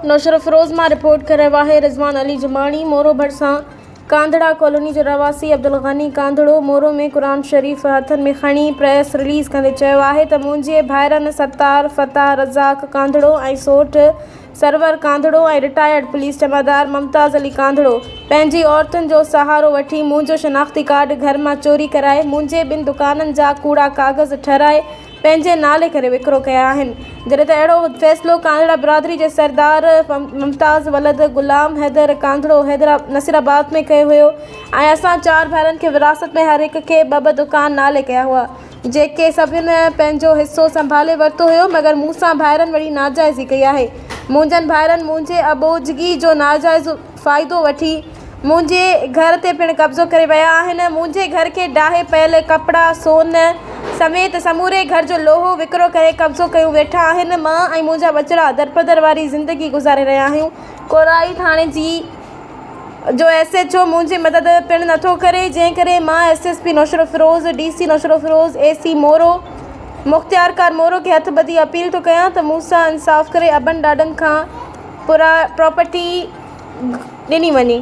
نوشهروفيروز مان رپورٽ ڪري رهيو آهي رضوان علي جماڻي مورو ڀرسان ڪانڌڙا ڪالوني جو رهواسي عبدالغني ڪانڌڙو مورو ۾ قرآن شريف هٿن ۾ کڻي پريس رليز ڪندي چيو آهي ته منهنجي ڀائرن ستار، فتاح، رزاق ڪانڌڙو ۽ سوٽ سرور ڪانڌڙو ۽ رٽائرڊ پوليس جمعدار ممتاز علي ڪانڌڙو پنهنجي عورتن جو سهارو وٺي منهنجو شناختي ڪارڊ گهر مان چوري ڪرائي منهنجي ٻن دڪانن جا ڪوڙا ڪاغذ ٺهرائي پنهنجي نالي ڪري وڪرو ڪيا آهن جڏهن ته اهڙو فيصلو ڪانڌڙا برادري جي سردار ممتاز ولد غلام حيدر ڪانڌڙو نصيرآباد ۾ ڪيو هيو ۽ اسان چار ڀائرن کي وراثت ۾ هر هڪ کي ٻه ٻه دڪان نالي ڪيا هئا جيڪي سڀن پنهنجو حصو سنڀالي ورتو هيو مگر مون سان ڀائرن وڏي ناجائزي ڪئي آهي. منهنجن ڀائرن منهنجي اٻوجهگي جو ناجائز فائدو وٺي منهنجي گهر تي پڻ قبضو ڪري ويا آهن. منهنجي گهر کي ڊاهي پيل ڪپڙا، سون سميت سموري گهر جو لوهو وڪرو ڪري قبضو ڪيون ويٺا آهن. مان ۽ منهنجا ٻچڙا درپدر واري زندگي گذاري رهيا آهيون. ڪورائي ٿاڻي جي. جو ايس ايڇ او منهنجي مدد پڻ نٿو ڪري جنهن ڪري مان S S P Naushahro Feroze, D C Naushahro Feroze, A C Moro, مختيارڪار مورو کي هٿ ٻڌي اپيل ٿو ڪيان ته مون سان انصاف ڪري ابن ڏاڏن کان پراپرٽي ڏني وڃي.